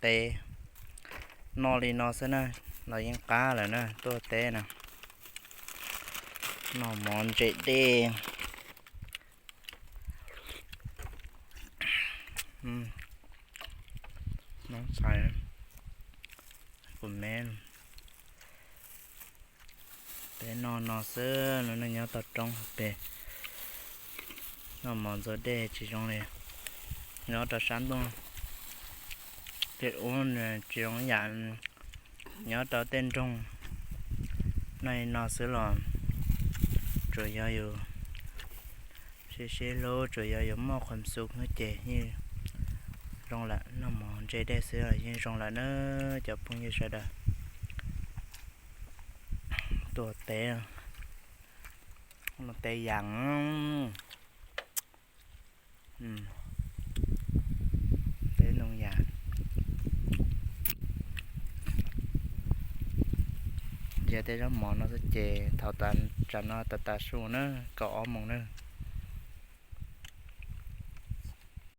teb. Noj li no xwb na los yeej qab lawm na, tuaj teb na. Noj mov ntse dej. Noj ntxhais kuv me. Peb noj no xwb, lub neej nyob toj roob pem, noj mov ntxuav dej tsis zoo li. Nyob rau sab ntuj tej ub tsis zoo yam nyob rau tej nroog. Noj li no xwb los tsuas yog yus sib sib hlub, tsuas yog yus muaj khuam xu xwb ces yeej zoo lawm, noj mov ntse dej xwb yeej zoo lawm na cov phooj ywg sawv daws. Tuaj teb, teb yas, teb ntoo yas, ntsia tej zaub mov no xwb ces thaum tas tsam no tas tas su na, kaum ob moos na.